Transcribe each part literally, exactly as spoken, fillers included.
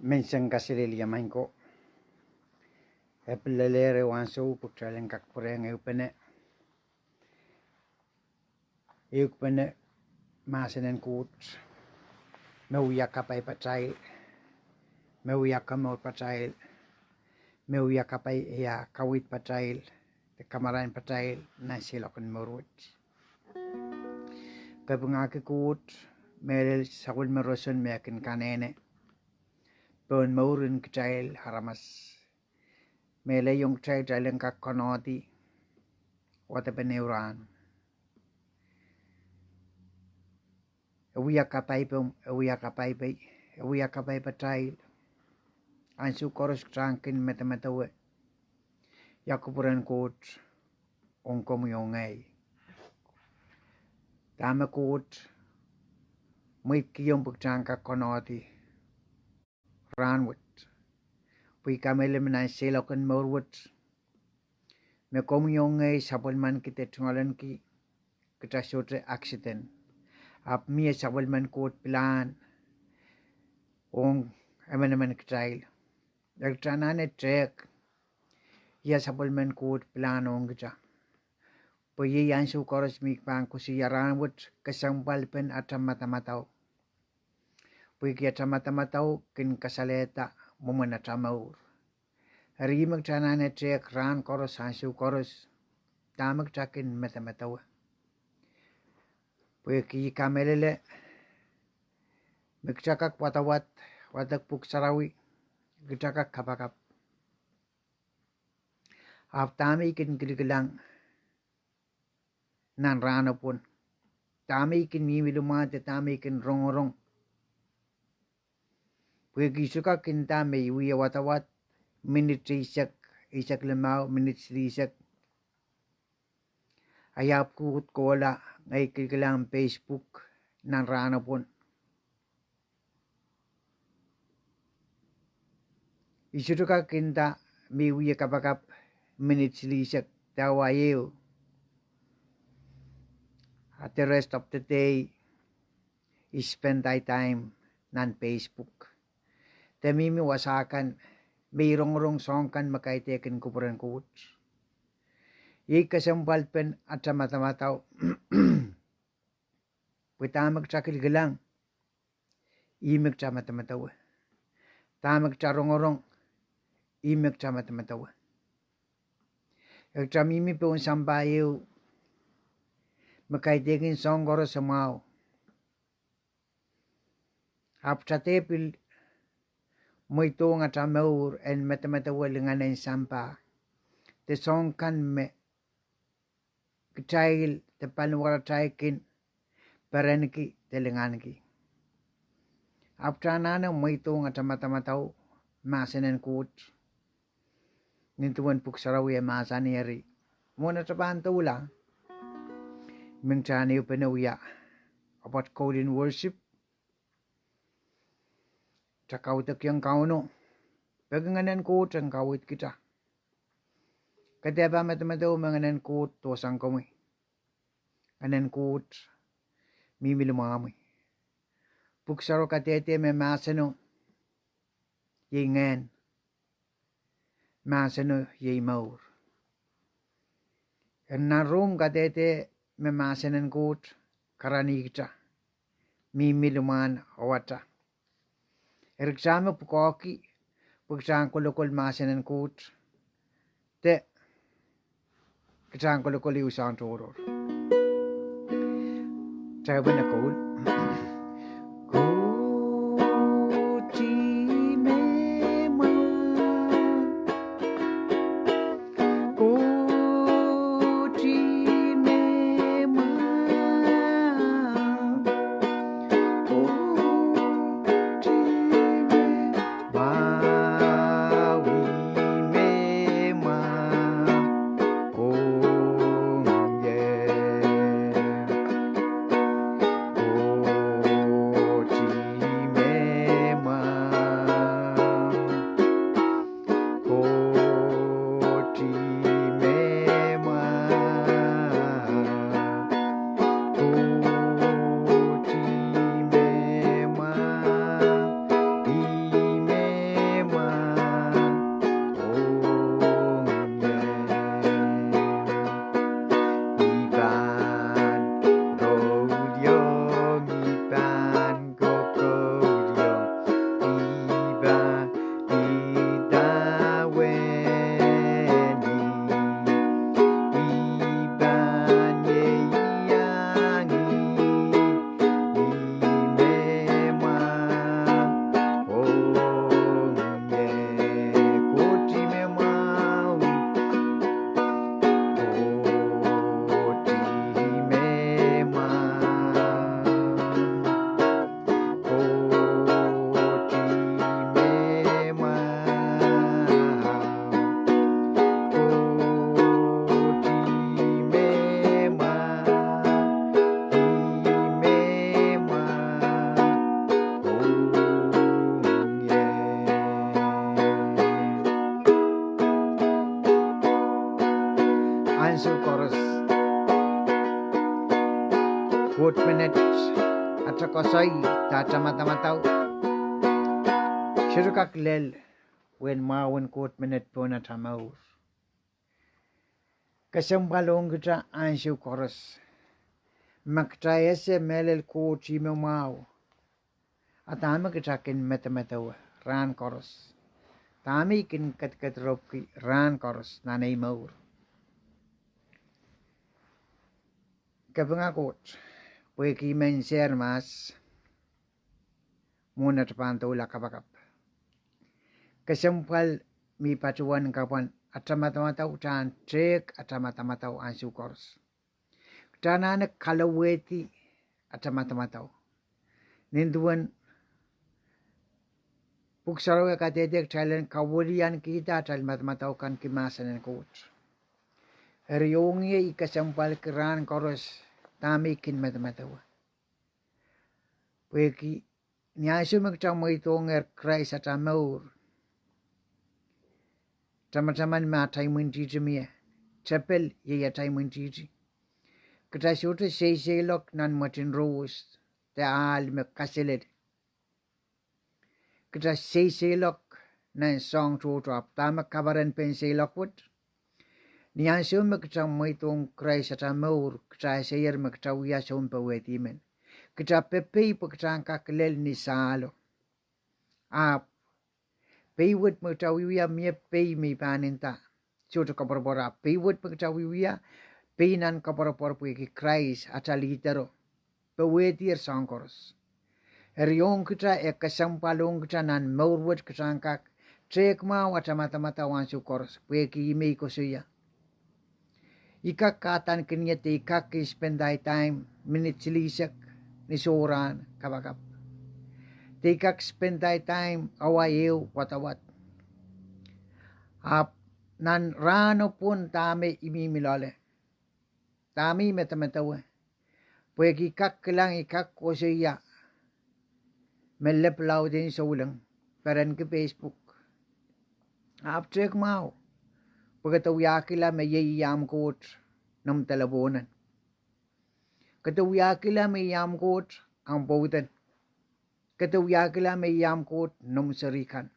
Menseng kaselehlie maing ko. E pil lelehr ehu ansou pwe kitail en kak pwurehng ehupene, ehukipene mahsen en Koht me wia kapai patail, me wia komour patail, me wia kapai, ia, kaweid patail de kamarain patail nan seiloak en mour wet. Kapingahki Koht mehlel sapwellime roson me e kin kanehne pohn mour en kitail aramas. Mehlel ong kitail, kitail en kak konohdi wadepen ehu rahn. E wia kapai pei, e wia kapai pei, e wia kapai patail. Ansou koaros kitail en kin medemedewe ia kupwuren Koht ong komwi oh ngehi. Dahme Koht mweidkihong pwe kitail en kak konohdi rahn wet. Pwe I kamehlele me nan seiloak en mour wet, me komwi oh ngehi sapwellimaniki de tungoaleniki, kitail sohte accident. Ahpw mie sapwellimen Koht pilahn ong emenemen kitail. E kitail anahne tehk ia sapwellimen Koht pilahn ong kitail. Pwe iei ansou koaros me I pahn koasoia rahn wet kesempwalpen atail madamadau. Pwehki atail madamadau kin kasalehda mwomwen atail mour. Eri me kitail anahne tehk rahn koaros, ansou koaros, dahme kitail kin medemedewe. Pwehki I kamehlele me kitail kak wadawad, wadek pwuhk sarawi, kitail kak kapakap. Ahpw dahme I kin kilikilang nan rahno pwon, dahme I kin mihmi limwahd, dahme I kin rongorong. Pwehki I sohte kak nda me I wie wadawad minit eisek, eisek limau, minit silihsek, a I ahpw kohkohla ngehi kilikilang Facebook nan rahno pwon. I sohte kak nda me I wie kapakap minit silihsek de awa ehu, a the rest of the day I spend ahi time nan Facebook de mihmi wasa kan me I rongorong soahng kan me kaidehkin kupwuren Koht. Iei kesempwalpen atail madamadau. Pwe dahme kitail kilikilang, ih me kitail medemedewe. Dahme kitail rongorong, ih me kitail medemedewe. E kitail mihmi pohn sampah ehu me kaidehkin soahng koaros mwahu. Ahpw kitail dehr pil mweidohng atail mour en medemedewe lingan en sampah de soahng kan me kitail de paliwaratail kin perenki de linganki. Ahpw kitail anahne mweidohng atail madamadau mahsen en Koht. Nin duwen pwuhk sarawi e mahsanih, eri mwohn atail pahn doula, I men kitail en ehupene wia about Golden Worship, kitail kaudokiong Kauno pwehki Ngehnen Koht en kaweid kitail. Ke dehr pahn medemedewe me Ngehnen Koht dohsang komwi. Ngehnen Koht mihmi limwahmwi. Pwuhk Sarawi kadehde me mahseno iei ngehn, mahseno iei mour. Eri nan Rom kadehde me mahsen en Koht karanih kitail mihmi limwahn ewata. Eri kitail me pwukoahki pwe kitail en kolokol mahsen en Koht de kitail en kolokol ehu soahng tohrohr. Kitail pene koul. Koht ih me mwahu. Koht ih me mwahu. Koht ih me mwahu, ih me mwahu. Ong ie. Ong Koht menet, ata koasoi, ata madamadau, sohte kak lel uwen mwahu en Koht menet pohn ata mour. Kesempwal ong kita ansou koaros. Ma kita ese mehlel Koht ih me mwahu, a dahme kita kin medemedewe rahn koaros? Dahme I kin kedikedirepwki rahn koaros nan ei mour? Kapinga Koht, pwehki I men ser mahs, mwohn ata pahn doula kapakap. Kesempwal me I patohwan kapwan ata madamadau, kita en tehk ata madamadau ansou koaros. Kita anahne kalowehdi ata madamadau. Nin duwen Pwuhk Sarawi kadehde kitail en kawiliankihda atail madamadau kan ki mahsen en Koht. Eri ong ie I kesempwalki rahn koaros dahme I kin medemedewe. Pwehki ni ansou me kita mweidohngehr Krais ata mour, tamataman me atail imwintihti mie, tepel iei atail imwintihti. Kita sohte seiseiloak nan mwetin rohs de ahl me kaselel. Kita seiseiloak nan soahng tohto, ahpw dahme kaperen pein seiloak wet? Ni ansou me kita mweidohng Krais ata mour, kita eseier me kita wia sounpowehdi men. Kita pepei pwe kita en kak lel ni sahlo. Ahpw pei wet me kita wiewia mie pei me I pahn nda sohte koapworopwor, ahpw pei wet me kita wiewia, pei nan koapworopwor pwehki Krais ata lidero, powehdier soahng koaros. Eri ong kita, e kesempwal ong kita nan mour wet kita en kak tehk mwahu ata madamadau ansou koaros, pwehki I men koasoia, I kak kahdaneki ie de I kak kin spend time, minit silihsek ni sohrahn kapakap, de I kak spend time awa ehu wadawad. Ahpw nan rahno pwon dahme I mihmi loale, dahme I medemedewe? Pwehki I kak kilang, I kak koasoia me lep lauden souleng, perenki Facebook. Ahpw tehk mwahu, pwe ke de wiahkihla me iei ahmw Koht noumw delepwohnen. Ke de wiahkihla me iei ahmw Koht ahmw pwouden. Ke de wiahkihla me iei ahmw Koht noumw seri kan.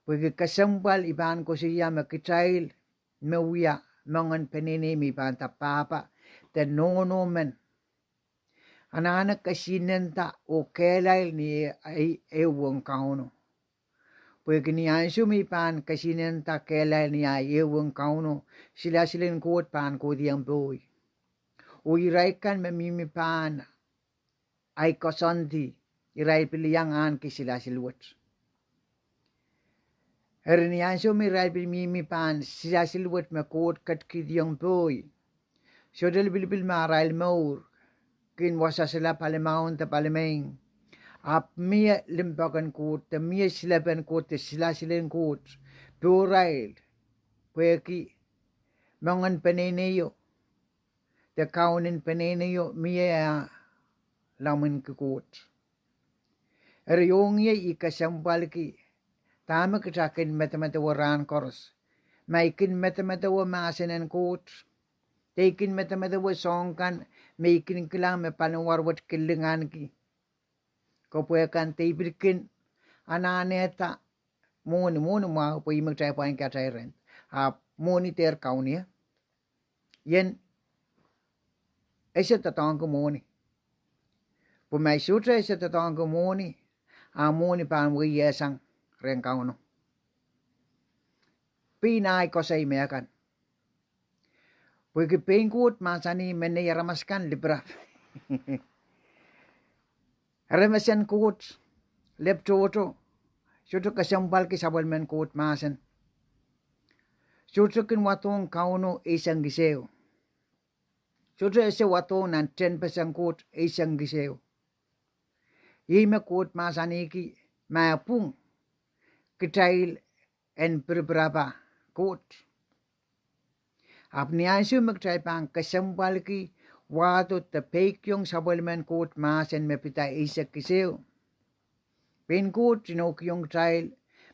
Pwehki kesempwal I pahn koasoia me kitail me wia moangen peneinei me I pahn nda pahpa de nohno men, anahne kesihnenda oh kehlail ni ei ehuong Kauno. Pwehki ni ansou me I pahn kesihnenda kehlail ni ahi ehuong Kauno, silasil en Koht pahn kohdiong pohi. Oh irail kan me mihmi pahn ahi koasoandi, irail pil iang ahneki silasil wet. Eri ni ansou me irail pil mihmi pahn silasil wet me Koht ketikihdiong pohi, sohte lipilipil me arail mour kin wasasala palimaun de palimeing, ahpw mie limpoak en Koht de mie silepen Koht de silasil en Koht pohrail, pwehki moangen peneineio de kaunen peneineio mie ah lomwinki Koht. Eri ong ie I kesempwalki dahme kita kin medemedewe rahn koaros. Ma I kin medemedewe mahsen en Koht, de I kin medemedewe soahng kan me I kin kilang me paliwar wet kin linganki, kepwe kan, de I pil kin anahnehda mwohni, mwohni mwahu pwe ih me kitail pwain katail rent, ahpw mwohni dehr kaun ie. Ien ese doadoahngki mwohni. Pwe ma I sohte ese doadoahngki mwohni, a mwohni pahn weiesang rehn Kauno. Pein ahi koasoi me kan. Pwehki pein Koht mahsanih me nei aramas kan lipirap. Aramas en Koht lep tohto, sohte kesempwalki sapwellimen Koht mahsen. Sohte kin wadohng Kauno eisek kis ehu. Sohte ese wadohng nan tehnpas en Koht eisek kis ehu. Ih me Koht mahsanihki, ma e pwung, kitail en pirpirapa Koht. Ahpw ni ansou me kitail pahn kesempwalki wahdo de peikiong sapwellimen Koht mahsen me pid eisek kis ehu, pein Koht inoukiong kitail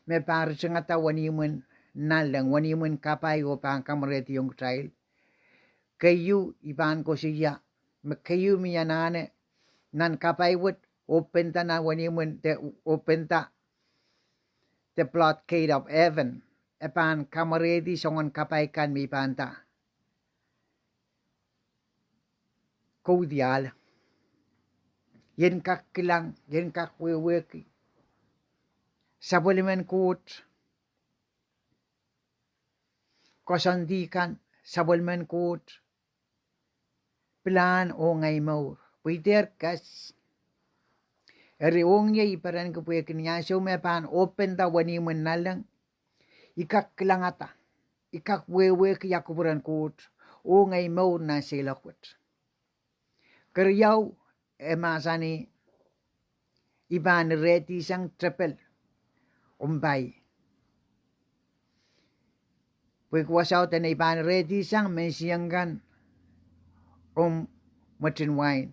me pahn ritingada wenihmwen nanleng, wenihmwen kapai oh pahn kamarehdiong kitail. Keieu I pahn koasoia, me keieu mi anahne nan kapai wet, oh penda nan wenihmw en, de oh penda the floodgate of heaven, e pahn kamwerehdi soangen kapai kan me I pahn nda koudiahl. Ien kak kilang, ien kak wehwehki sapwellimen Koht, koasoandi kan, sapwellimen Koht, pilahn oh ngehi mour. Pwe I dehr kes. Eri ong ie I perenki pwehki ni ansou me pahn ohpenda wenihmw en nanleng, I kak kilangada, I kak wehwehki ia kupwuren Koht oh ngehi mour nan seiloak wet. Keriau, e mahsanih, I pahn irehdihsang tepel omw pai. Pwehki wasaht dene I pahn irehdihsang menseng kan omw mweten wain.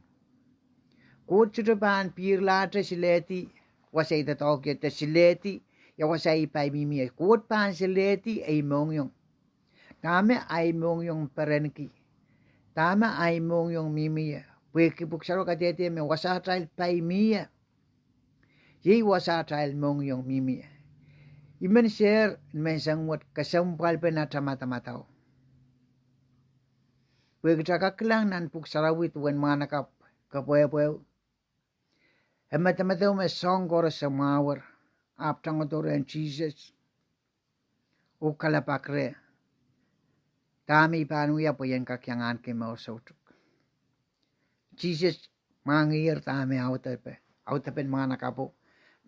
Koht sohte pahn pihrlahte silehdi wasa I doadoahk ie, de silehdi ia wasa ei pai mihmi ie. Koht pahn silehdi ei mohngiong. Dahme ahi mohngiong perenki? Dahme ahi mohngiong mihmi ie? Pwehki pwuhk sarawio kadehde me wasa atail pai mi ie, iei wasa atail mohngiong mihmi ie. I men sehr ni menseng wet kesempwalpen atail madamadau. Pwehki kitail kak kilang nan pwuhk sarawi duwen mwahnakapw kepwehpweo, e medemedewe me soahng koaros e mwahuer, ahpw tangodo rehn Sises oh kalelapak reh, dahme I pahn wia pwe ien kak iang ahneki mour soutuk? Sises mwahngihier dahme audepe, audepen mwahnakapwo,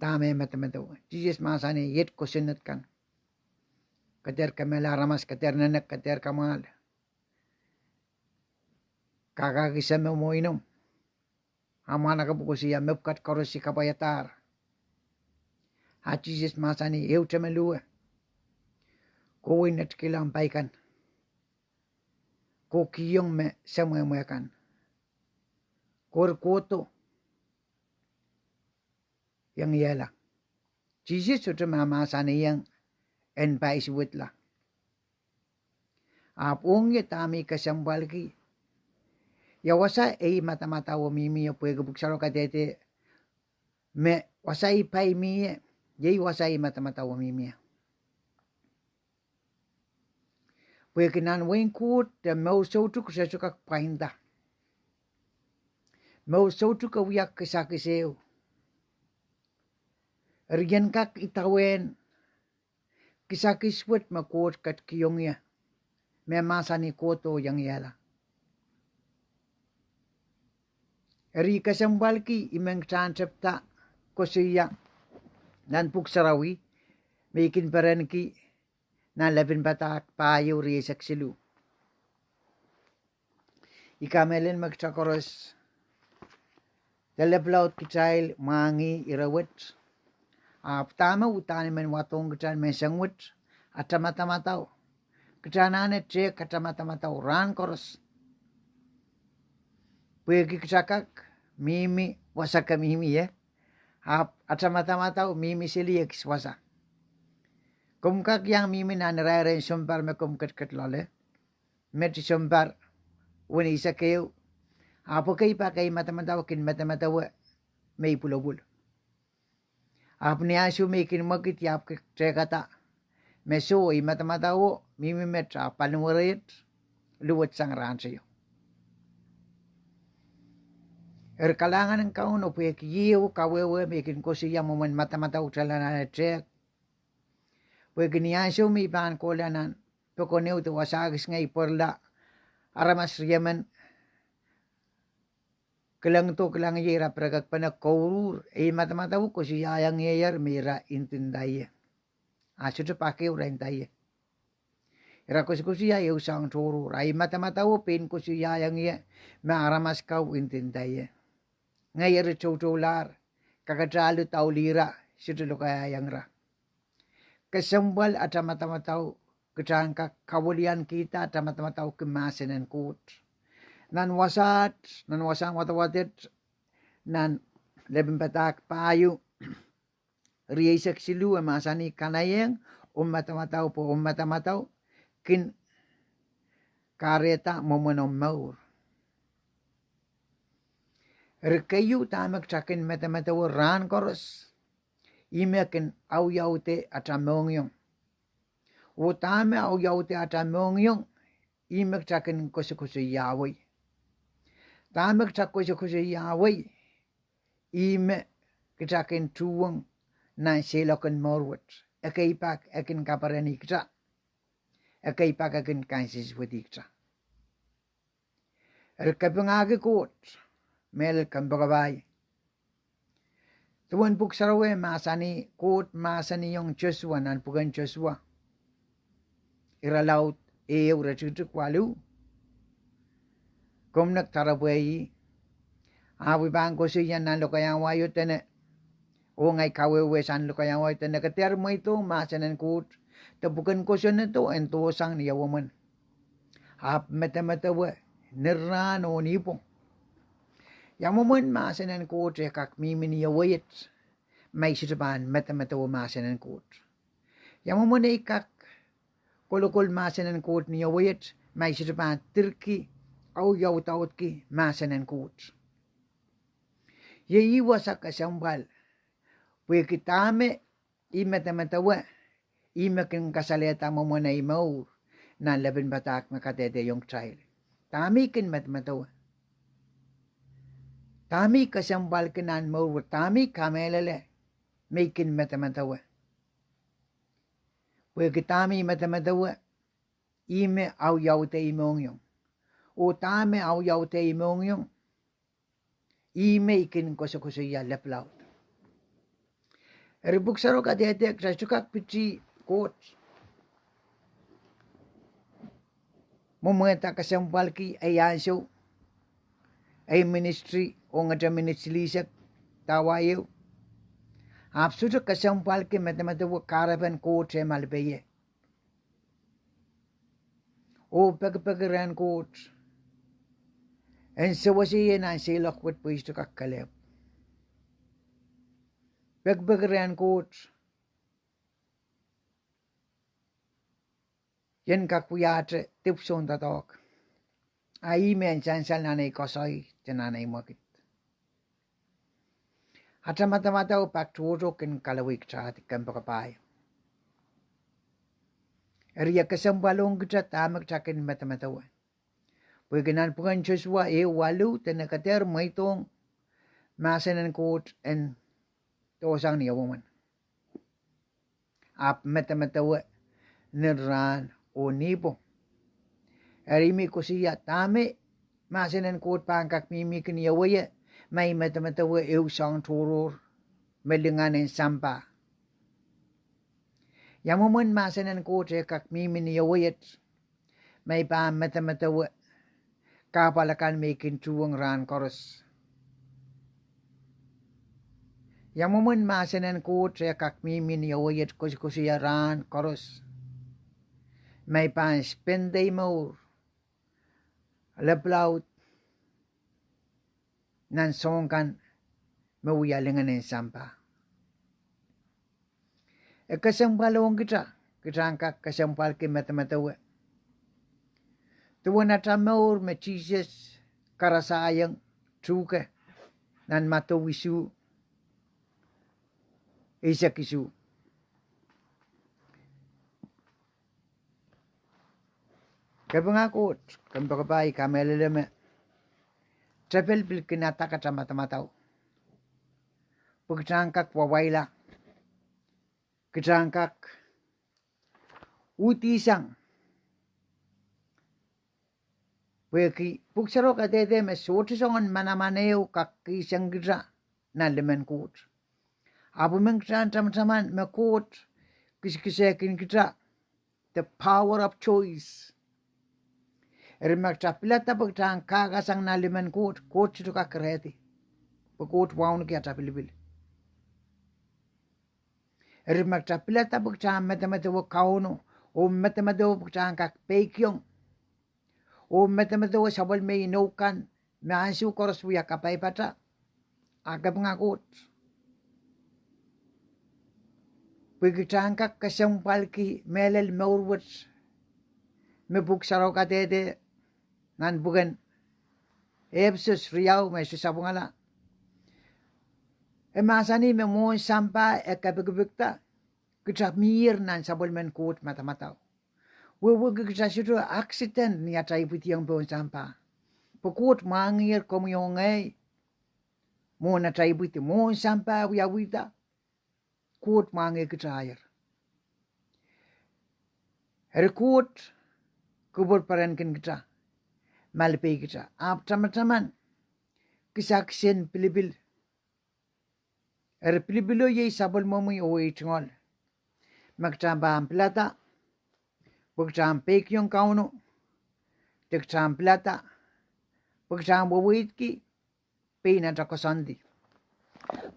dahme e medemedewe. Sises mahsanih, iet kosonned kan: Ke dehr kemehla aramas, ke dehr nenek, ke dehr kamwahl, ke kak ese me mwoinomw. A mwahnakapwo koasoia, mepwukat koaros I kapwaiadahr. A Sises mahsanih, ehute me luwe: Kowe netikihla omw pai kan, kowe kihong me semwehmwe kan, kowe kohdo iangiehla. Sises sohte mahmahsanihong en pai suwedla. Ahpw ong ie dahme I kesempwalki ia wasa ei madamadau mihmi ie, pwehki pwuhk sarawio kadehde me wasa ei pai mi ie, iei wasa ei madamadau mihmi ie. Pwehki nan wehin Koht de mour soutuk sohte kak pwainda. Mour soutuk e wia kisakis ehu. Eri ien kak idawehn kisakis wet me Koht ketikihong ie, me mahsanih kohdo iangiehla. Eri kesempwalki I men kitail en tepda koasoia nan pwuhk sarawi me I kin perenki nan Lepinpadahk pahieu, rieisek siluh. I kamehlele me kitail koaros, lelepe laud kitail mwahngih ire wet. Ahpw dahme uhdahn I men wadohng kitail menseng wet, atail madamadau. Kitail anahne tehk atail madamadau rahn koaros, pwehki kitail kak mihmi wasa ke mihmi ie, ahpw atail madamadau mihmi seli ekis wasa. Komw kak iang mihmi nan irair en sounpar me komw ketiket loale, met sounpar weneisek ehu, ahpw ekei pak ei madamadau kin medemedewe me I pwulopwul. Ahpw ni ansou me I kin mwekid, I ahpw kak tehkada me soh, ei madamadauo mihmi met, ahpw paliwar et luwedsang rahnteio. Eri kalahngan en Kauno pwehki ieu kawehwe me I kin koasoia mwomwen madamadau kitail anahne tehk. Pwehki ni ansou me I pahn kohla nan pokon ehu de wasa kis ngehi pwarala, aramas riemen kilengdo kilang ie, ira pirekekpene kouruhr, ei madamadau koasoiaiong ie me ira ndinda ie. A sohte pak ehu ira nda ie. Ira koasokoasoia ehu soahng tohrohr, a ei madamadauo pein koasoiaiong ie me aramas kau ndinda ie. Ngehi eri toutoulahr, kakete alu daulih ira, sohte lokaiahiong ira. Kesempwal atail madamadau, kitail en kak kawiliankihda atail madamadau ki mahsen en Koht. Nan wasaht, nan wasahn wadawad et, nan Lepinpadahk pahieu, rieisek siluh, e mahsanih, kanaiehng omw madamadau pwe omw madamadau kin kahrehda mwomwen omw mour. Eri keieu, dahme kitail kin medemedewe rahn koaros, ih me kin awiawihda atail mohngiong. Oh dahme awiawihda atail mohngiong, ih me kitail kin koasokoasoiahwei. Dahme kitail koasokoasoiahwei, ih me kitail kin tuhwong nan seiloak en mour wet. Ekei pak e kin kaperehdi kitail. Ekei pak e kin kansehnsewehdi kitail. Eri kapingahki Koht, mehlel kompoakepahi. Duwen pwuhk sarawi mahsanih, Koht mahsanihong Sosua nan pwuken Sosua, irelaud ehu, iretikitik waluh: Komw nek doarepwe ih, ahpw I pahn koasoia nan lokaiahn wai o dene, oh ngehi kawehwehsang lokaiahn wai o dene, ke dehr mweidohng mahsen en Koht, de pwuken kosonnedo en dohsang ni ehuomwen, ahpw medemedewe ni rahn oh ni pwong. Ia mwomwen mahsen en Koht e kak mihmi ni ehu wei et, ma I sohte pahn medemedewe mahsen en Koht? Ia mwomwen ei kak kolokol mahsen en Koht ni ehu wei et, ma I sohte pahn dirki, awiawihdaudki mahsen en Koht? Iei ih wasa kesempwal, pwehki dahme I medemedewe, ih me kin kasalehda mwomwen ei mour nan lepin padahk me kadehdehiong kitail. Dahme I kin medemedewe? Dahme I kesempwalki nan mour wet? Dahme I kamehlele me I kin medemedewe? Pwehki dahme I medemedewe, ih me awiawihda ei mohngiong. Oh dahme awiawihda ei mohngiong, ih me I kin koasokoasoia leplaud. Eri pwuhk sarawi kadehde kitail sohte kak pitih Koht mwomwehda kesempwalki ei ansou, ei ministry, ongete minit silihsek, dawa ehu, ahpw sohte kesempwalki medemedewe kahrepen Koht eh malipe ie, oh pekipeki rehn Koht en sewese ie nan seiloak wet pwe I sohte kak kelehpw. Pekipeki rehn Koht en kak wiahte dipwisoun doadoahk. A ih me en sansal nan ei koasoi de nan ei mwekid. Atail madamadau pak tohto kin kalowehkitahdi, kompoakepahi. Eri e kesempwalohng kitail dahme kitail kin medemedewe. Pwehki nan pwuken Sosua ehu waluh dene ke dehr mweidohng mahsen en Koht en dohsang ni ehuomwen, ahpw medemedewe ni rahn oh ni pwong. Eri I men koasoia dahme mahsen en Koht pahn kak mihmihki ni ehu wei et, ma I medemedewe ehu soahng tohrohr me lingan en sampah. Ia mwomwen mahsen en Koht e kak mihmi ni ehu wei et, ma I pahn medemedewe kahpwal akan me I kin tuhwong rahn koaros? Ia mwomwen mahsen en Koht e kak mihmi ni ehu wei et koasokoasoia rahn koaros, ma I pahn spend ei mour leplaud nan soahng kan me wia lingen en sampah? E kesempwalohng kitail, kitail en kak kesempwalki medemedewe duwen atail mour me Sises karasaiong tuhke nan Madiu isuh, eisek isuh. Kapinga Koht, kompoakepahi, I kamehlele me tepel pil kin adak atail madamadau pwe kitail en kak wawaila, kitail en kak uhdihsang. Pwehki pwuhk sarawio kadehde me sohte soangen manaman ehu kak kihsang kitail nan limen Koht. Ahpw I men kitail en tamataman me Koht kiskisehkin kitail the power of choice. Eri ma kitail pilada pwe kitail en kahkasang nan limen Koht, Koht sohte kak kerehdi, pwe Koht wauneki atail pilipil. Eri ma kitail pilada pwe kitail en medemedewe Kauno, oh medemedewe pwe kitail en kak peikiong, oh medemedewe sapwellime inou kan me ansou koaros wia kapaipata, a kapinga Koht, pwe kitail en kak kesempwalki mehlel mour wet me pwuhk sarawio kadehde nan pwuken Episos riau me soh sapwungala E mahsanih me mwohn sampah e kepikipikda, kita mier nan sapwellimen Koht madamadau. Wehwehki kita sohte accident ni atail ipwidiong pohn sampah. Pwe Koht mwahngiher komwi oh ngehi. Mwohn atail ipwidi, mwohn sampah wiawihda, Koht mwahngiher kitail. Eri Koht kupwur perenki kita, malipeikita, ahpw tamataman kisakisen pilipil. Eri pilipilo iei sapwellimomwi oh ei tungoal. Ma kita pahn pilada pwe kita peikiong Kauno, de kita pilada pwe kita weweidki pein atail koasoandi.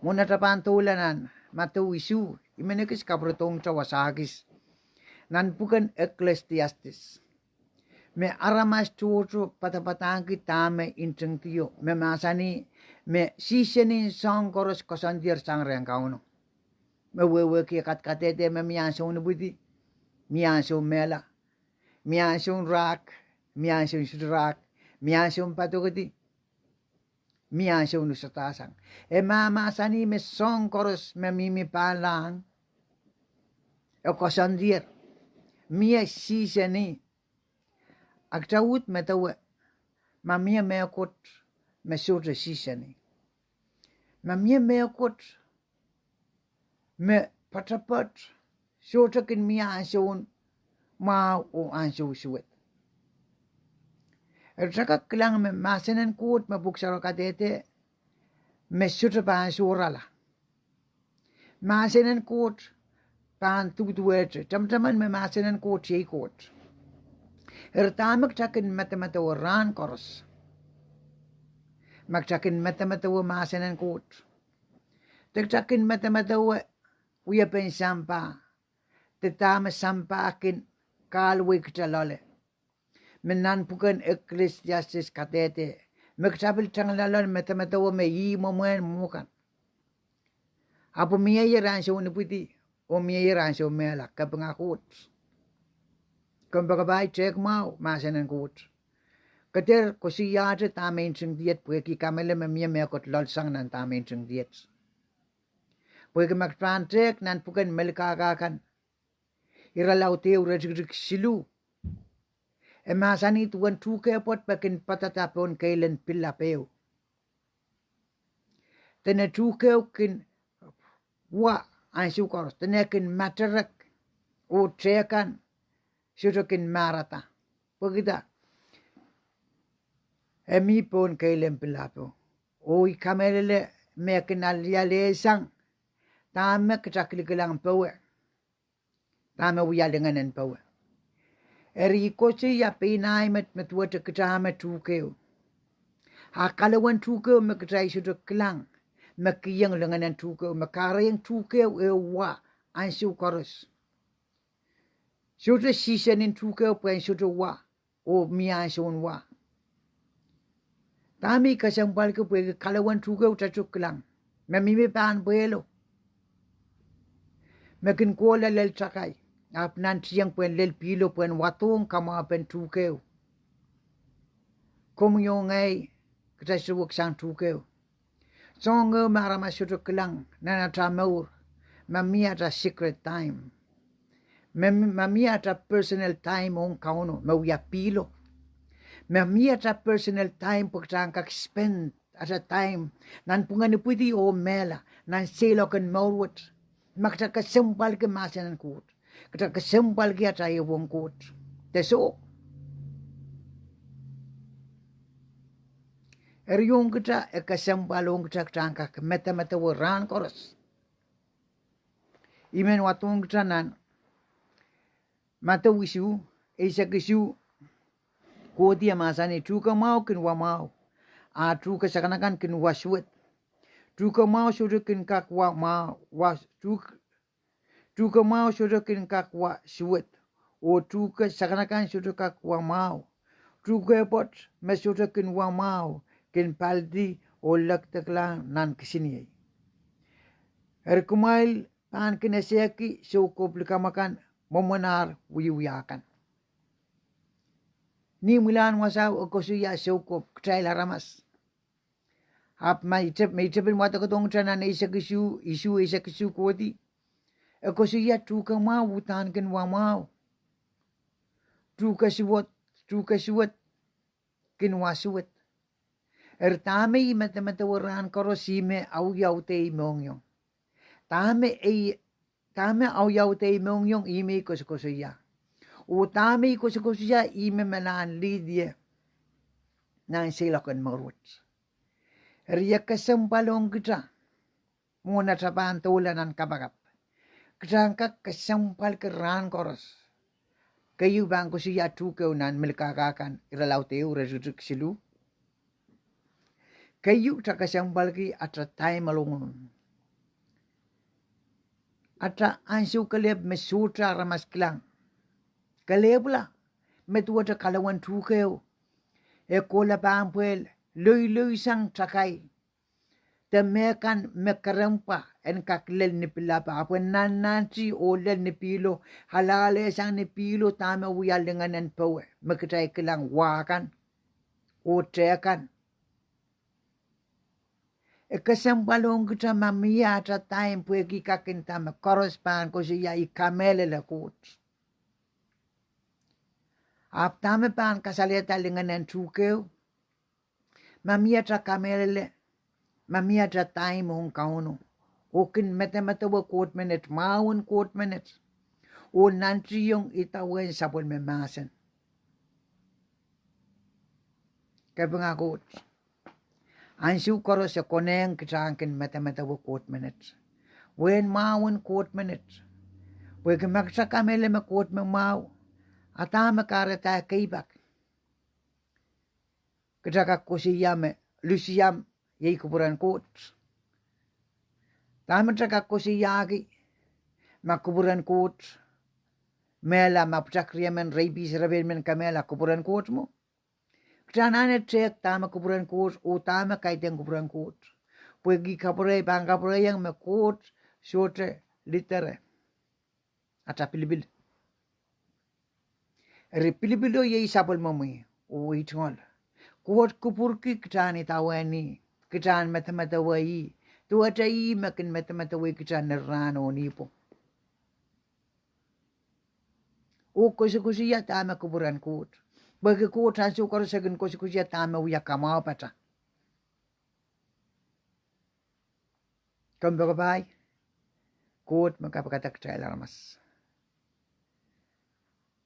Mwohn atail pahn doula nan Madiu isuh, I men ekis kapwurodohngte wasa kis nan pwuken Ecclesiastes, me aramas tohto padapadahngki dahme ntingdier, me mahsanih me season en soahng koaros koasoandier sang rehn Kauno. Me wehwehki e kadkadehde me mie ansoun ipwidi, mie ansoun mehla, mie ansoun rahk, mie ansoun sohte rahk, mie ansoun padokedi, mie ansoun usadahsang. E mahmahsanih me soahng koaros me mihmi pahnlahng, e koasoandier, mie season ih. A kita uhd medewe, ma mie mehkot me sohte season ih, ma mie mehkot me poatopoat, sohte kin mie ansoun mwahu oh ansou suwed. Eri kita kak kilang me mahsen en Koht me Pwuhk Sarawi kadehde me sohte pahn sohrala. Mahsen en Koht pahn duduwehte, tamataman me mahsen en Koht iei Koht. Eri dahme kita kin medemedewe rahn koaros? Ma kita kin medemedewe mahsen en Koht, de kita kin medemedewe wiepen sampah, de dahme sampah kin kahlwei kita loale. Me nan pwuken Ecclesiastes kadehde me kita pil tangala loale medemedewe me ih mwomwen mwo kan. Ahpw mieier ansoun ipwidi oh mieier ansoun mehla, kapinga Koht. Kompoakepahi, tehk mwahu mahsen en Koht. Ke dehr koasoiahte dahme ntingdier pwehki kamehlele me mie mehkot loalsang nan dahme ntingdier. Pwehki ma kita pahn tehk nan pwuken Melkahka kan, irelaud ehu, iretikitik siluh, e mahsanih duwen tuhke pwoat me kin padada pohn keilen pillap ehu, dene tuhke kin wa ansou koaros, dene kin materek, oh tehk kan sohte kin mahrada. Pwehki dah? E mih pohn keilen pilapo. Oh I kamehlele me kin alialehsang dahme kita kilikilang powe, dahme wia lingenen powe. Eri I koasoia pein ahi met me duwehte kita me tuhkeo. A kahlewen tuhkeo me kitail sohte kilang, me kihong lingenen tuhkeo, me kahrehiong tuhkeo eh wa ansou koaros. Sohte season en tuhkeo pwehn sohte wa, oh mie ansoun wa. Dahme I kesempwalki? Pwehki kahlewen tuhkeo kita sohte kilang, me mihmi pahn pwehlo, me kin kohla lel takai, ahpw nantihong pwehn lel pihlo pwehn wadohng kamwahupen tuhkeo. Komwi oh ngehi, kita sohte weksang tuhkeo. Soahng ehu me aramas sohte kilang nan atail mour, ma mie atail secret time, ma mie atail personal time ong Kauno me wia pihlo, ma mie atail personal time pwe kita en kak spend atail time nanpwungen ipwidi oh mehla, nan seiloak en mour wet. Ma kita kesempwalki mahsen en Koht, kita kesempwalki atail ehu ong Koht, de soh. Eri ong kita, e kesempwal ong kita, kita en kak medemedewe rahn koaros. I men wadohng kita nan Madiu isuh, eisek isuh, kohdi e mahsanih, tuhke mwahu kin wa mwahu, a tuhke sakanakan kin wa suwed. Tuhke mwahu sohte kin kak wa mwahu, wa, tuhk- tuhke mwahu sohte kin kak wa suwed, oh tuhke sakanakan sohte kak wa mwahu. Tuhke pwoat me sohte kin wa mwahu kin paldi oh lekdeklahng nan kisiniei. Eri kumwail pahn kin esehki soukohp likamw akan mwomwen ar wiewia kan. Ni imwilahn wasao e koasoia soukohp, kitail aramas. Ahpw me I tep-, me I tepin wadekodohng kitail nan eisek isuh, isuh eisek isuh kohdi. E koasoia tuhke mwahu uhdahn kin wa mwahu. Tuhke suwed, tuhke suwed kin wa suwed. Eri dahme I medemedewe rahn koaros ih me audaudei mohngiong. Dahme ei, dahme audaudei mohngiong ih me I koasokoasoia. Oh dahme I koasokoasoia ih me me lahn lilie nan seiloak en mour wet. Eri e kesempwal ong kita mwohn ata pahn doula nan kapakap. Kita en kak kesempwalki rahn koaros. Keieu pahn koasoia tuhkeo nan Melkahka kan irelaud ehu, iretikitik siluh. Keieu kita kesempwalki ata time alone. Ata ansou kelehpw me sohte aramas kilang. Kelehpwla me duwehte kalawen tuhkeo e kohla pahn pwehl loiloisang takai de mehkan me kerempwa en kak lel ni pilapa, ahpw en nannanti oh lel ni pihlo, alalehsang ni pihlo dahme wia lingenen powe me kitail kilang, wa kan oh tehkan. E kesempwal ong kita ma mie ata time pwehki kak nda me koaros pahn koasoia I kamehlele Koht. Ahpw dahme pahn kasalehda lingenen tuhkeo? Ma mie ata kamehlele, ma mie ata time ong Kauno oh kin medemedewe Koht menet, mwahu en Koht menet, oh nantihong idawehn sapwellime mahsen. Kapinga Koht. Ansou koaros e konehng kita en kin medemedewe Koht menet, wehin mwahu en Koht menet. Pwehki ma kita kamehlele me Koht me mwahu, a dahme kahrehda e keipak? Kita kak koasoia me lusiam iei kupwuren Koht. Dahme kita kak koasoiahki ma kupwuren Koht mehla, ma pwutak riemen, rapists, repein men kemehla kupwuren Koht mwo? Kita anahne tehk dahme kupwuren Koht oh dahme kaidehn kupwuren Koht. Pwehki kapwurei, pahn kapwureiong me Koht sohte lidere ata pilipil. Eri pilipilo iei sapwellimomwi oh wehi tungoal. Koht kupwurki kita en idawehn ih, kita en medemedewe ih, duwehte ih me kin medemedewei kita ni rahn oh nipwong. Oh koasokoasoia dahme kupwuren Koht. Pwehki Koht ansou koaros e kin koasokoasoia dahme wia kamwahupata. Kompoakepahi, Koht me kapikada kitail aramas.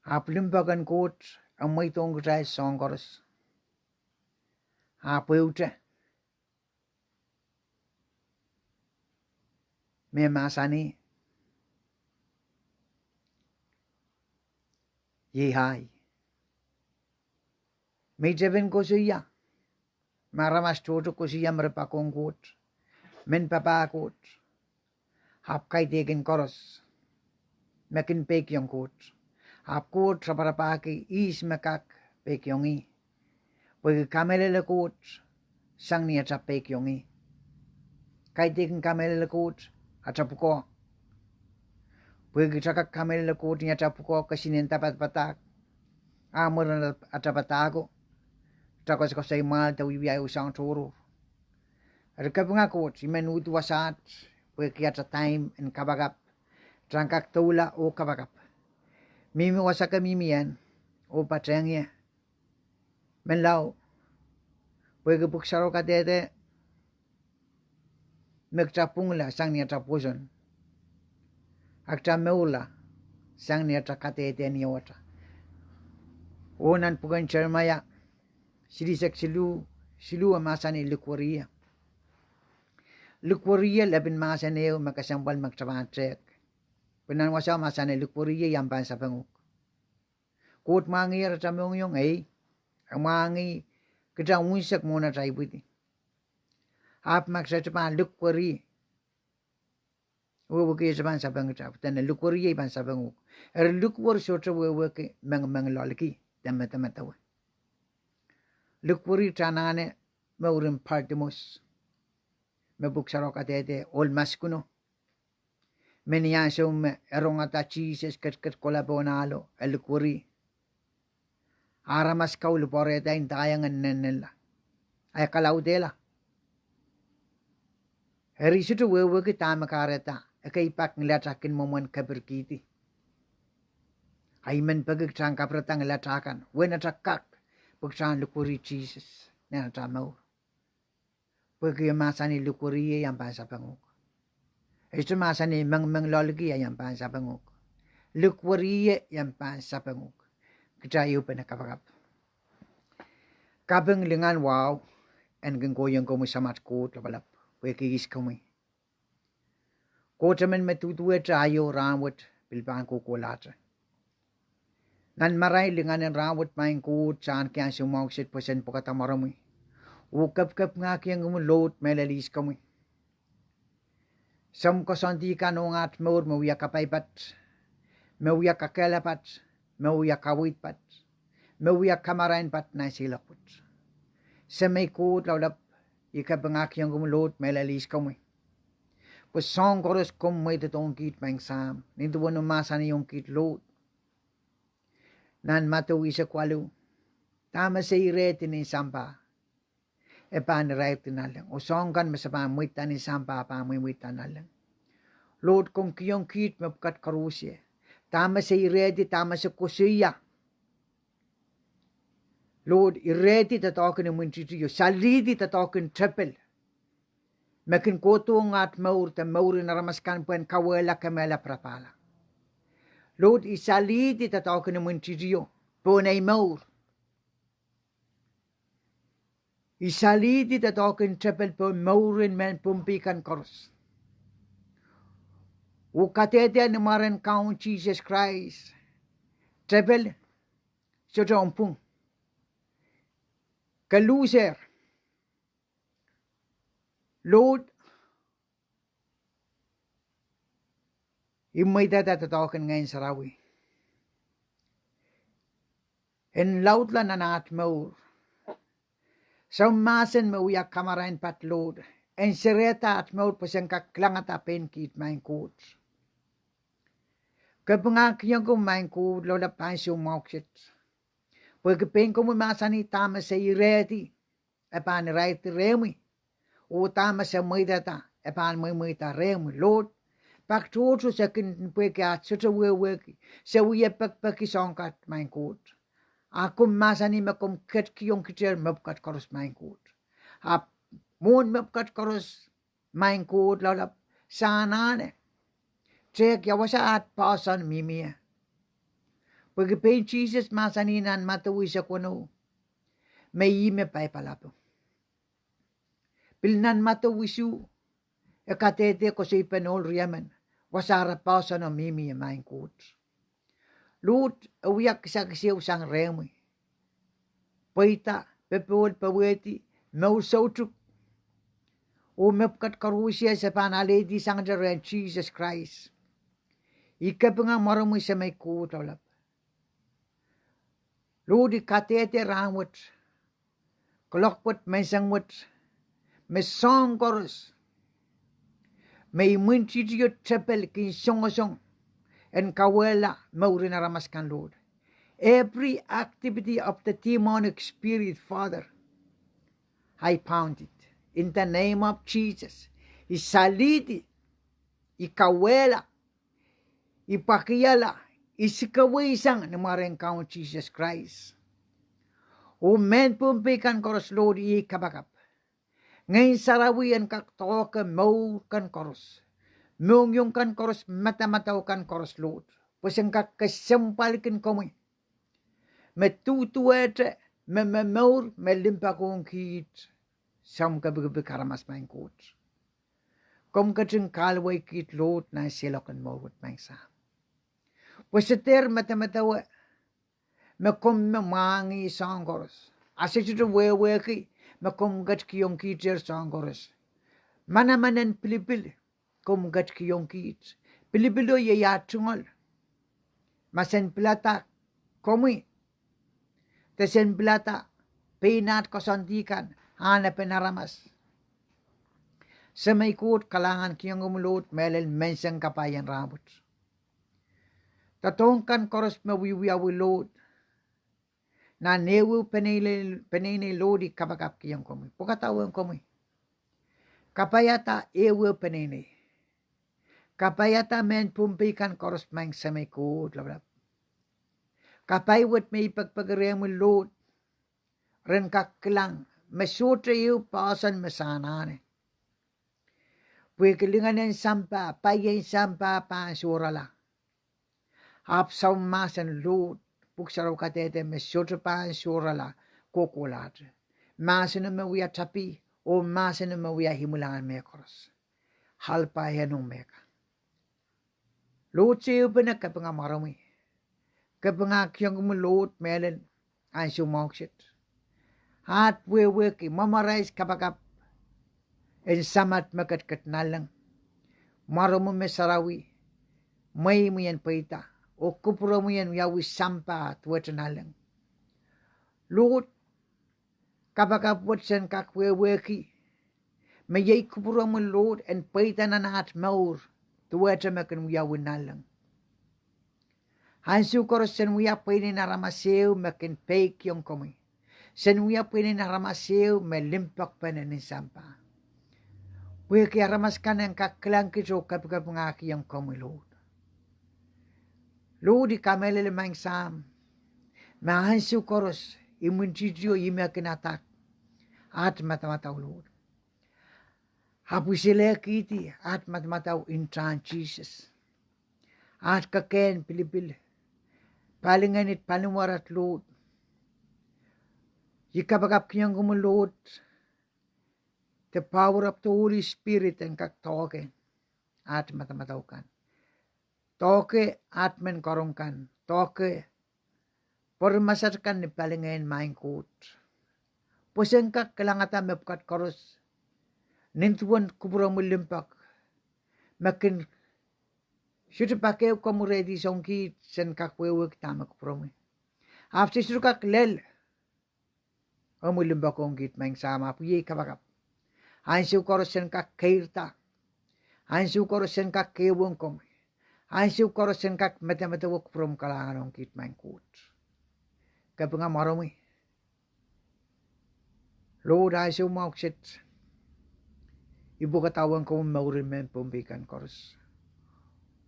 Ahpw limpoak en Koht e mweidohng kitail soahng koaros. Ahpw ehute me mahsanih, iei ahi. Me I tepin koasoia, ma aramas tohto koasoia me re poakohng Koht, men papah Koht, ahpw kaidehkin koaros me kin peikiong Koht, ahpw Koht raparapahki ihs me kak peikiong ih. Pwehki kamehlele Koht sang ni ata peikiong ih. Kaidehkin kamehlele Koht ata pwukoa. Pwehki kita kak kamehlele Koht ni ata pwukoa, kesihnen ata padapadahk, a mwurin ata padahko, kita koasokoasoi mwahl de wiewia ehu soahng tohrohr. Eri kapinga Koht, I men uhd wasaht pwehki ata time en kapakap, kita en kak doula oh kapakap. Mihmi wasa ke mihmi ien, oh patehng ie. Menlau, pwehki pwuhk sarawio kadehde me kita pwungla sang ni ata pwoson, a kita mourla sang ni ata kadehde ni ewata. Oh nan pwuken Seremaia silihsek siluh, siluh e mahsanih likwerih ie. Likwerih ie lepin mahsen ehu me kesempwal me kita pahn tehk. Pwe nan wasao mahsanih likwerih ie I ahpw pahn sapeng uhk. Koht mwahngiher ata mohngiong, ei, e mwahngih kita unsek mwohn ata ipwidi. Ahpw ma kita pahn likwerih, wehwehki ata pahn sapeng kita, pwe dene likwerih ie I pahn sapeng uhk. Eri likwer sohte wehwehki mengmeng loaliki de medemedewe. Likwerih kita anahne mouren Partimaus, me pwuhk sarawio kadehde ohl maskuno, me ni ansou me e rongada Sises ketiket kohla pohn ahlo, e likwerih. Aramas kau lipwoarehda ndaiong en nennenla, a e kalaudehla. Eri I sohte wehwehki dahme kahrehda ekei pak ngilatak kin mwomwen kapirkihdi. A I men peki kitail en kapirada ngilatak kan, uwen atail kak, pwe kitail en likwerih Sises nan atail mour. Pwehki e mahsanih, likwerih ie, I ahpw pahn sapeng uhk. E sohte mahsanih, mengmeng loaliki, I ahpw pahn sapeng uhk. Likwerih ie, I ahpw pahn sapeng uhk. Kitail ehupene kapakap. Kaping lingan wahu en kin kohieng komwi Samat Koht Lapalap, pwehki ihs komwi. Koht emen me duduwehte aio, rahnwet, pil pahn kohkohlahte. Nan marain lingan en rahnwet, Maing Koht, se ahneki ansou mwahu kiset pwe sen pwukada mwaromwi oh kepikepingahkihong komwi Lord mehlel ihs komwi. Soahng koasoandi kan ong aht mour me wia kapaipat, me wia kakehlapat, me wia kaweid pat, me wia kamarain pat nan seiloak wet. Semei Koht Lapalap, I kapingahkihong komwi Lord mehlel ihs komwi. Pwe soahng koaros komw mweidohng kiht Maing Sahm, nin duwen omw mahsanihong kiht Lord. Nan Madiu eisek waluh, dahme se irehdi nin sampah, e pahn irehdi nanleng. Oh soahng kan me se pahn mweidada nin sampah pahn mweimweidada nanleng. Lord, komw kihong kiht mepwukat koaros ie. Dahme se irehdi, dahme se koasoia, Lord, irehdi doadoahk en imwintihtio, salihdi doadoahk en tepil me kin kohdohng aht mour de mouren aramas akan pwehn kawehla, kemehla, pirapahla. Lord, I salihdi doadoahk en imwintihtio pohn ei mour. I salihdi doadoahk en tepil pohn mouren mehn Pohnpei kan koaros, oh kadehde ni mwaren Kaun Sises Krais, tepil sohte omw pwung. Ke lusehr. Lord, I mweidada doadoahk en Ngehn Sarawi en laudla nan aht mour. Soangen mahsen me wia kamarain pat, Lord, en serehda aht mour pwe sen kak kilangada pein kiht, Maing Koht. Kapingahkihong komwi, Maing Koht Lapalap, ansou mwahu kiset, pwehki pein komwi mahsanih, dahme se irehdi, e pahn irehdi rehmwi, oh dahme se mweidada, e pahn mweimweida rehmwi, Lord. Pak tohto se kin, pwehki aht sohte wehwehki, se wie pekipeki soahng kan, Maing Koht. A komw mahsanih me komw ketikihong kitail mepwukat koaros, Maing Koht. Ahpw mwohn mepwukat koaros, Maing Koht Lapalap, se anahne tehk ia wasa aht poahsoan mihmi ie. Pwehki pein Sises mahsanih nan Madiu eisek weneu, me ih me paipalapo. Pil nan Madiu isuh, e kadehde koasoipen ohl riemen, wasa ara poahsoano mihmi ie, Maing Koht. Lord, e wia kisakis ehu sang rehmwi. Pweida, popohl, powehdi, mour soutuk, oh mepwukat koaros ie se pahn alehdisang rehn Sises Krais. I kapinga mwaromwi, Semei Koht Lapalap. Lord, I kadehde rahnwet, kuloak wet, menseng wet, me soahng koaros me imwintihtio tepil kin songosong en kawehla mouren aramas akan, Lord. Every activity of the demonic spirit, Father, I bound it in the name of Jesus. I salihdi, I kawehla, I pwakiala, I sikeweisang ni mwaren Kaun Sises Krais. Oh mehn Pohnpei kan koaros, Lord, iei kapakap. Ngehn Sarawi en kak doahke mour kan koaros, mohngiong kan koaros, madamadau kan koaros, Lord, pwe sen kak kesempwalki komwi me duduwehte, me momour, me limpoak ong kiht, soangen kepikipik aramas, Maing Koht. Komw ketin kahluwa kiht, Lord, nan seiloak en mour wet, Maing Sahm, pwe se dehr medemedewe me komw me mwahngih soahng koaros. A se sohte wehwehki me komw ketikihong kitail soahng koaros. Manaman en pilipil komw ketikihong kiht. Pilipilo iei aht tungoal. Ma sen pilada komwi, de sen pilada pein aht koasoandi kan, ahnepen aramas. Semei Koht, kalahngan kihong komwi, Lord, mehlel menseng kapai en rahnwet. Doadoahk kan koaros me wiewiawi, Lord, nan ehuehu peneinei, Lord, I kapakap kihong komwi, pwukada ong komwi. Kapaiada ehuehu peneinei. Kapaiada mehn Pohnpei kan koaros, Maing Semei Koht Lapalap. Kapai wet me I pekipeki rehmwi Lord, ren kak kilang me sohte ehu poahsoan me se anahne. Pwehki lingenen sampah, paien sampah pahn sohrala. Ahpw soangen mahsen Lord, Pwuhk Sarawi kadehde me sohte pahn sohrala kohkohlahte. Mahseno me wia tapi, oh mahseno me wia imwilahn mehkoaros. Alpha and Omega. Lord, se ehupene kapinga mwaromwi. Kapinga kihong komwi Lord mehlel ansou mwahu kiset. Aht wehwehki, memorize kapakap en Samat me ketiket nanleng. Mwaromwi me sarawi, mweimwi en pweida, oh kupwuromwi en wiawi sampah duwehte nanleng. Lord, kapakap wet sen kak wehwehki me iei kupwuromwi Lord en pweida nan aht mour duwehte me kin wiawi nanleng. Ansou koaros sen wia pweinen aramas ehu me kin peikiong komwi. Sen wia pweinen aramas ehu me limpoakpene nin sampah. Pwehki aramas kan en kak kilang kit oh kapikapingahkiong komwi Lord. Lord, I kamehlele Maing Sahm, me ansou koaros imwintihti oh imwinkin adak aht madamadau Lord. Ahpw I selehkihdi aht madamadau nin Sises. Aht kekehn pilipil, palingehn, paliwarat Lord. I kapakapkihong komwi Lord, the power of the Holy Spirit en kak doahke aht madamadau kan. Doahke aht men karonge kan, doahke pwurimasat kan ni palingehn Maing Koht, pwe sen kak kilangada mepwukat koaros nin duwen kupwuromwi limpoak, me kin sohte pak ehu komwi rehdi soahng kiht sen kak wehwehki dahme kupwuromwi. Ahpw se sohte kak lel omwi limpoak ong kiht Maing Sahm, ahpw iei kapakap. Ansou koaros sen kak keirda, ansou koaros sen kak kehwong komwi, ansou koaros sen kak medemedewe kupwuromwi. Kalahngan ong kiht Maing Koht. Kapinga mwaromwi Lord, ansou mwahu kiset I pwukadahng komwi mouren mehn Pohnpei kan koaros,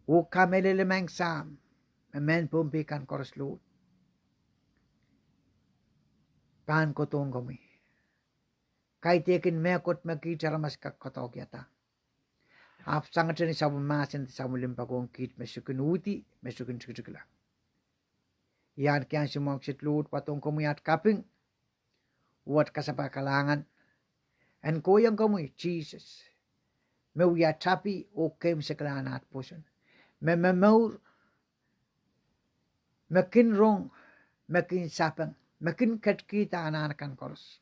oh kamehlele Maing Sahm, me mehn Pohnpei kan koaros Lord pahn kohdohng komwi. Kaidehkin mehkot me kiht aramas kak koadoahkiada. Ahpw sangete ni sapwellime mahsen, sapwellime limpoak ong kiht me se kin uhdi, me se kin tikitikla. I ahneki ansou mwahu kiset Lord pwadohng komwi aht kaping oh aht kasapahl kalahngan en kohiong komwi Sises, me wia tapi oh keimwseklahn aht pwoson, me momour, me kin rong, me kin sapeng, me kin ketikihda anahn kan koaros,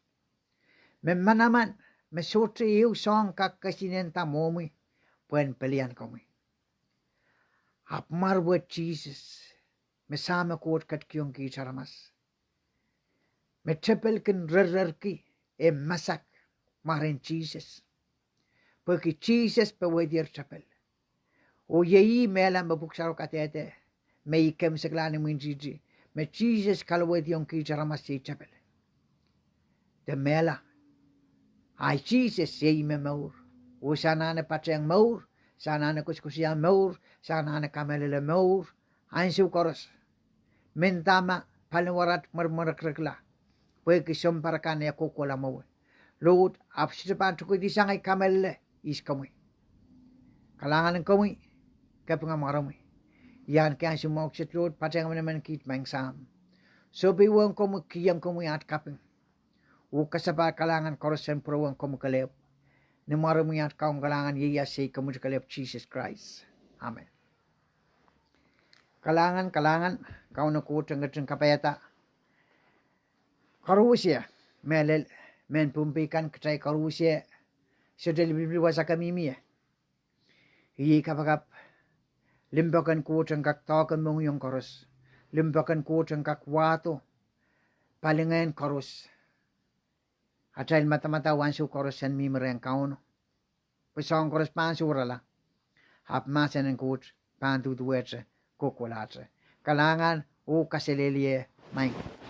me manaman, me sohte ehu soahng kak kesihnenda mwohmwi pwehn pelian komwi. Ahpw mwar wet Sises, me Sahmo Koht ketikihong kiht aramas, me tepel kin rerrerki, e masak mwaren Sises. Pwehki Sises powehdier tepel. Oh iei mehla me Pwuhk Sarawi kadehde, me I keimwseklahn imwintihti, me Sises kalowehdiong kiht aramas iei tepel. De mehla, ahi Sises iei me mour. Oh se anahne patehng mour, se anahne koasoakoasoia mour, se anahne kamehlele mour ansou koaros, mendahte ma paliwarat mweremwerekla, pwehki sounpar kan e kohkohla mwowe Lord, ahpw sohte pahn tokedi sang ei kamehlele ihs komwi. Kalahngan ong komwi, kapinga mwaromwi. I ahneki ansou mwahu kiset Lord patehng emenemen kiht Maing Sahm, sohpeiong komwi, kihong komwi aht kaping oh kasapahl kalahngan koaros en pwurehng komwi kelehpw. Ni mwaromwi aht Kaun kalahngan ieias, ei komwit kelehpw Sises Krais. Amen. Kalahngan, kalahngan, Kauno Koht en ketin kapaiada koarusie, mehlel mehn Pohnpei kan, kitail koarusie, sohte lipilipil wasa ke mihmi ie. Iei kapakap, limpoak en Koht en kak doahke mohngiong koaros, limpoak en Koht en kak wahdo palingehn koaros. Atail madamadau ansou koaros en mihmi rehn Kauno, pwe soahng koaros pahn sohrala, ahpw mahsen en Koht pahn duduwehte kohkohlahte. Kalahngan oh kaselehlie Maing.